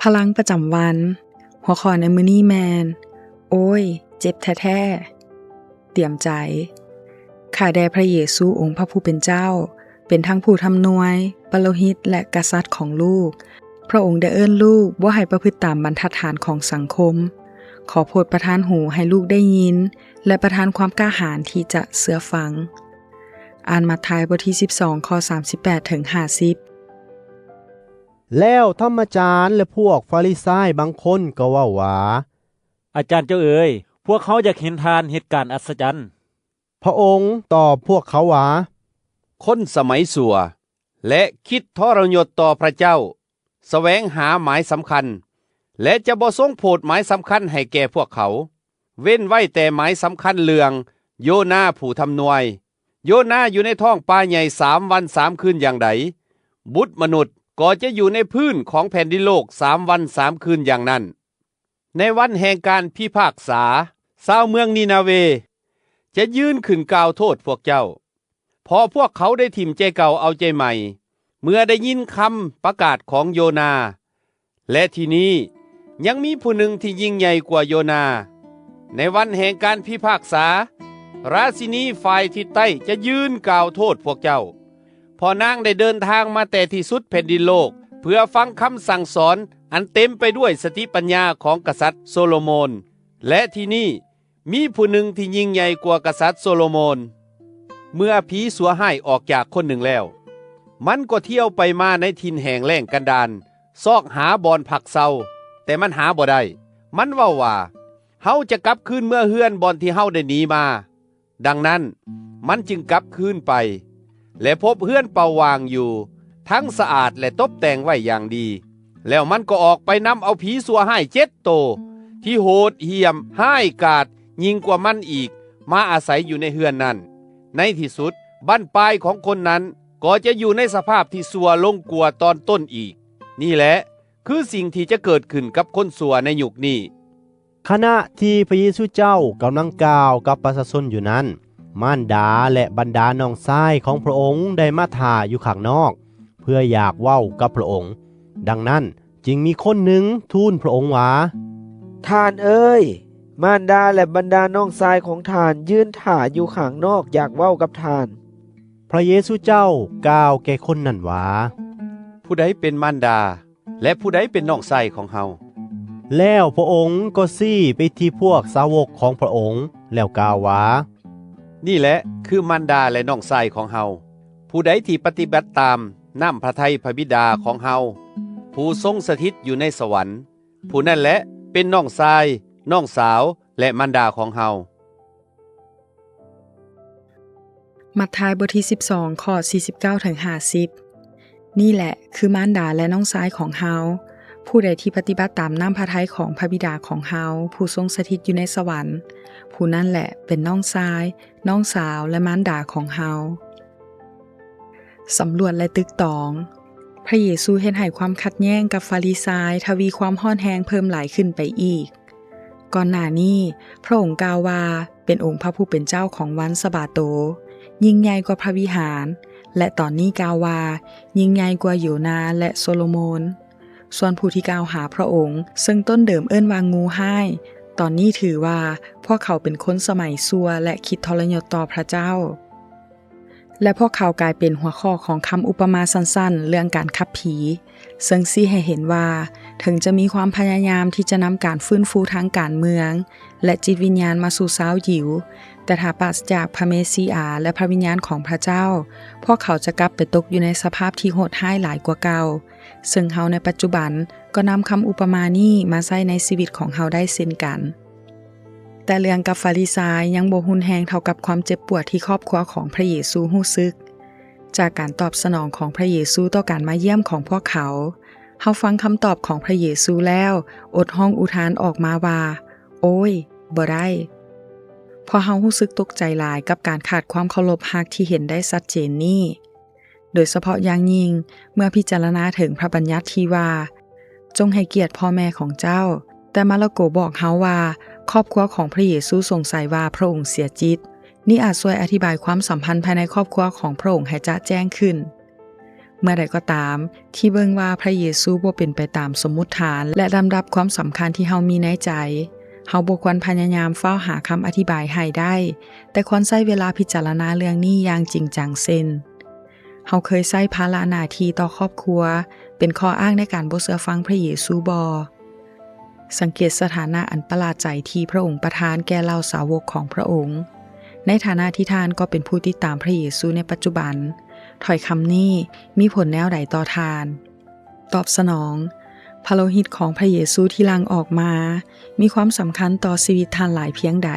ພະລັງປະຈຳວັນ. ຫົວຂໍ້ໃນມື້ນີ້ແມ່ນ ໂອ້ຍ ເຈັບແທ້ໆ. ຕຽມໃຈ. ຂ້າແດ່ພະເຢຊູ ອົງພະຜູ້ເປັນເຈົ້າ, ເປັນທັງຜູ້ທຳນວຍ, ປະໂລຫິດ ແລະ ກະສັດຂອງລູກ. ພະອົງໄດ້ເອີ້ນລູກບໍ່ໃຫ້ປະພຶດຕາມບັນທັດຖານຂອງສັງຄົມ. ຂໍໂປດປະທານຫູໃຫ້ລູກໄດ້ຍິນ ແລະ ປະທານຄວາມກ້າຫານທີ່ຈະເຊື່ອຟັງ. ອ່ານມັດທາຍບົດທີສິບສອງ ຂໍ້ສາມສິບແປດເຖິງຫ້າສິບ. ແລ້ວທຳມະຈານ ແລະ ພວກຟາຣິຊາຍບາງຄົນກໍເວົ້າວ່າ, ອາຈານເຈົ້າເອີຍ, ພວກເຮົາຢາກເຫັນທ່ານເຮັດການອັດສະຈັນ. ພະອົງຕອບພວກເຂົາວ່າ, ຄົນສະໄໝຊົ່ວ ແລະ ຄິດທໍລະຍົດຕໍ່ພະເຈົ້າ, ສະແຫວງຫາໝາຍສຳຄັນ ແລະ ຈະບໍ່ຊົງໂຜດໝາຍສຳຄັນໃຫ້ແກ່ພວກເຂົາ, ເວັ້ນໄວ້ແຕ່ໝາຍສຳຄັນເລື່ອງໂຍນາຜູ້ທຳນວາຍ. ໂຍນາຢູ່ໃນທ້ອງປາໃຫຍ່ສາມວັນສາມຄືນຢ່າງໃດ, ບຸດມະນຸດກໍຈະຢູ່ໃນພື້ນຂອງແຜ່ນດິນໂລກສາມວັນສາມຄືນຢ່າງນັ້ນ. ໃນວັນແຫ່ງການພິພາກສາ, ຊາວເມືອງນີນາເວຈະຢືນຂຶ້ນກ່າວໂທດພວກເຈົ້າ, ເພາະພວກເຂົາໄດ້ຖິ້ມໃຈເກົ່າເອົາໃຈໃໝ່ ເມື່ອໄດ້ຍິນຄຳປະກາດຂອງໂຍນາ. ແລະ ທີ່ນີ້ຍັງມີຜູ້ໜຶ່ງທີ່ຍິ່ງໃຫຍ່ກວ່າໂຍນາ. ໃນວັນແຫ່ງການພິພາກສາ, ລາຊິນີຝ່າຍທິດໃຕ້ຈະຢືນກ່າວໂທດພວກເຈົ້າ, ເພາະນາງໄດ້ເດີນທາງມາແຕ່ທີ່ສຸດແຜ່ນດິນໂລກ ເພື່ອຟັງຄຳສັ່ງສອນອັນເຕັມໄປດ້ວຍສະຕິປັນຍາຂອງກະສັດໂຊໂລໂມນ. ແລະ ທີ່ນີ້ມີຜູ້ໜຶ່ງທີ່ຍິ່ງໃຫຍ່ກວ່າກະສັດໂຊໂລໂມນ. ເມື່ອຜີຊົ່ວຮ້າຍອອກຈາກຄົນໜຶ່ງແລ້ວ, ມັນກໍທ່ຽວໄປມາໃນຖິ່ນແຫ້ງແລ້ງກັນດານ, ຊອກຫາບ່ອນພັກເຊົາ, ແຕ່ມັນຫາບໍ່ໄດ້. ມັນເວົ້າວ່າ, ເຮົາຈະກັບຄືນເມືອເຮືອນບ່ອນທີ່ເຮົາໄດ້ໜີມາ. ດັ່ງນັ້ນ, ມັນຈຶ່ງກັບຄືນໄປ ແລະ ພົບເຮືອນເປົ່າວ່າງຢູ່, ທັງສະອາດ ແລະ ຕົບແຕ່ງໄວ້ຢ່າງດີ. ແລ້ວມັນກໍອອກໄປນຳເອົາຜີຊົ່ວຮ້າຍເຈັດໂຕ ທີ່ໂຫດຫ້ຽມຮ້າຍກາດຍິ່ງກວ່າມັນອີກ ມາອາໄສຢູ່ໃນເຮືອນນັ້ນ. ໃນທີ່ສຸດ, ບັ້ນປາຍຂອງຄົນນັ້ນກໍຈະຢູ່ໃນສະພາບທີ່ຊົ່ວລົງກວ່າຕອນຕົ້ນອີກ. ນີ້ແຫຼະຄືສິ່ງທີ່ຈະເກີດຂຶ້ນກັບຄົນຊົ່ວໃນຍຸກນີ້. ຂະນະທີ່ພະເຢຊູເຈົ້າກຳລັງກ່າວກັບປະຊາຊົນຢູ່ນັ້ນ, ມານດາ ແລະ ບັນດານ້ອງຊາຍຂອງພະອົງໄດ້ມາຖ້າຢູ່ຂ້າງນອກ ເພື່ອຢາກເວົ້າກັບພະອົງ. ດັ່ງນັ້ນ, ຈຶ່ງມີຄົນໜຶ່ງທູນພະອົງວ່າ, ທ່ານເອີຍ, ມານດາ ແລະ ບັນດານ້ອງຊາຍຂອງທ່ານຢືນຖ້າຢູ່ຂ້າງນອກ ຢາກເວົ້າກັບທ່ານ. ພະເຢຊູເຈົ້າກ່າວແກ່ຄົນນັ້ນວ່າ, ຜູ້ໃດເປັນມານດາ ແລະ ຜູ້ໃດເປັນນ້ອງຊາຍຂອງເຮົາ? ແລ້ວພະອົງກໍຊີ້ໄປທີ່ພວກສາວົກຂອງພະອົງ ແລ້ວກ່າວວ່າ, ນີ້ແຫຼະຄືມານດາ ແລະ ນ້ອງຊາຍຂອງເຮົາ. ຜູ້ໃດທີ່ປະຕິບັດຕາມນ້ຳພະໄທພະບິດາຂອງເຮົາ, ຜູ້ຊົງສະຖິດຢູ່ໃນສະຫວັນ, ຜູ້ນັ້ນແຫຼະເປັນນ້ອງຊາຍ, ນ້ອງສາວ ແລະ ມານດາຂອງເຮົາ. ມັດທາຍບົດທີສິບສອງ ຂໍ້ສີ່ສິບເກົ້າເຖິງຫ້າສິບ. ນີ້ແຫຼະຄືມານດາ ແລະ ນ້ອງຊາຍຂອງເຮົາ. ຜູ້ໃດທີ່ປະຕິບັດຕາມນ້ຳພະໄທຂອງພະບິດາຂອງເຮົາ, ຜູ້ຊົງສະຖິດຢູ່ໃນສະຫວັນ, ຜູ້ນັ້ນແຫຼະເປັນນ້ອງຊາຍ, ນ້ອງສາວ ແລະ ມານດາຂອງເຮົາ. ສຳຫຼວດ ແລະ ຕຶກຕອງ. ພະເຢຊູເຮັດໃຫ້ຄວາມຂັດແຍ້ງກັບຟາຣິຊາຍທະວີຄວາມຮ້ອນແຮງເພີ່ມຫຼາຍຂຶ້ນໄປອີກ. ກ່ອນໜ້ານີ້, ພະອົງກ່າວວ່າເປັນອົງພະຜູ້ເປັນເຈົ້າຂອງວັນສະບາໂຕ, ຍິ່ງໃຫຍ່ກວ່າພະວິຫານ, ແລະ ຕອນນີ້ກ່າວວ່າຍິ່ງໃຫຍ່ກວ່າໂຍນາ ແລະ ໂຊໂລໂມນ. ສ່ວນຜູ້ທີ່ກ່າວຫາພະອົງ, ເຊິ່ງຕົ້ນເດີມເອີ້ນວ່າງູຮ້າຍ, ຕອນນີ້ຖືວ່າພວກເຂົາເປັນຄົນສະໄໝຊົ່ວ ແລະ ຄິດທໍລະຍົດຕໍ່ພະເຈົ້າ. ແລະ ພວກເຂົາກາຍເປັນຫົວຂໍ້ຂອງຄຳອຸປະມາສັ້ນໆເລື່ອງການຂັບຜີ, ເຊິ່ງຊີ້ໃຫ້ເຫັນວ່າ ເຖິງຈະມີຄວາມພະຍາຍາມທີ່ຈະນຳການຟື້ນຟູທາງການເມືອງ ແລະ ຈິດວິນຍານມາສູ່ຊາວຢິວ, ແຕ່ຖ້າປາສະຈາກພະເມຊີອາ ແລະ ພະວິນຍານຂອງພະເຈົ້າ, ພວກເຂົາຈະກັບໄປຕົກຢູ່ໃນສະພາບທີ່ໂຫດຮ້າຍຫຼາຍກວ່າເກົ່າ. ເຊິ່ງເຮົາໃນປັດຈຸບັນກໍນຳຄຳອຸປະມານີ້ມາໃຊ້ໃນຊີວິດຂອງເຮົາໄດ້ເຊັ່ນກັນ. ແຕ່ເລື່ອງກັບຟາຣິຊາຍຍັງບໍ່ຮຸນແຮງເທົ່າກັບຄວາມເຈັບປວດທີ່ຄອບຄົວຂອງພະເຢຊູຮູ້ສຶກ. ຈາກການຕອບສະໜອງຂອງພະເຢຊູຕໍ່ການມາຢ້ຽມຂອງພວກເຂົາ, ເຮົາຟັງຄຳຕອບຂອງພະເຢຊູແລ້ວ ອົດຮ້ອງອຸທານອອກມາວ່າ, ໂອ້ຍ, ບໍ່ໄດ້. ເພາະເຮົາຮູ້ສຶກຕົກໃຈຫຼາຍກັບການຂາດຄວາມເຄົາລົບຮັກທີ່ເຫັນໄດ້ຊັດເຈນນີ້. ໂດຍສະເພາະຢ່າງຍິ່ງເມື່ອພິຈາລະນາເຖິງພະບັນຍັດທີ່ວ່າ, ຈົ່ງໃຫ້ກຽດພໍ່ແມ່ຂອງເຈົ້າ. ແຕ່ມາລະໂກບອກເຮົາວ່າ ຄອບຄົວຂອງພະເຢຊູສົງໄສວ່າພະອົງເສຍຈິດ. ນີ້ອາດຊ່ວຍອະທິບາຍຄວາມສຳພັນພາຍໃນຄອບຄົວຂອງພະອົງໃຫ້ຈະແຈ້ງຂຶ້ນ. ເມື່ອໃດກໍຕາມ ທີ່ເບິ່ງວ່າພະເຢຊູບໍ່ເປັນໄປຕາມສົມມຸດຖານ ແລະ ລຳດັບຄວາມສຳຄັນທີ່ເຮົາມີໃນໃຈ, ເຮົາບໍ່ຄວນພະຍາຍາມຟ້າວຫາຄຳອະທິບາຍໃຫ້ໄດ້, ແຕ່ຄວນໃຊ້ເວລາພິຈາລະນາເລື່ອງນີ້ຢ່າງຈິງຈັງ ເຊັ່ນ: ເຮົາເຄີຍໃຊ້ພາລະໜ້າທີ່ຕໍ່ຄອບຄົວ ເປັນຂໍ້ອ້າງໃນການບໍ່ເຊື່ອຟັງພະເຢຊູບໍ? ສັງເກດສະຖານະອັນປະຫຼາດໃຈທີ່ພະອົງປະທານແກ່ເຫຼົ່າສາວົກຂອງພະອົງ. ໃນຖານະທີ່ທ່ານກໍເປັນຜູ້ຕິດຕາມພະເຢຊູໃນປັດຈຸບັນ, ຖ້ອຍຄຳນີ້ມີຜົນແນວໃດຕໍ່ທ່ານ? ຕອບສະໜອງ, ພະໂລຫິດຂອງພະເຢຊູທີ່ຫຼັ່ງອອກມາ ມີຄວາມສຳຄັນຕໍ່ຊີວິດທ່ານຫຼາຍພຽງໃດ?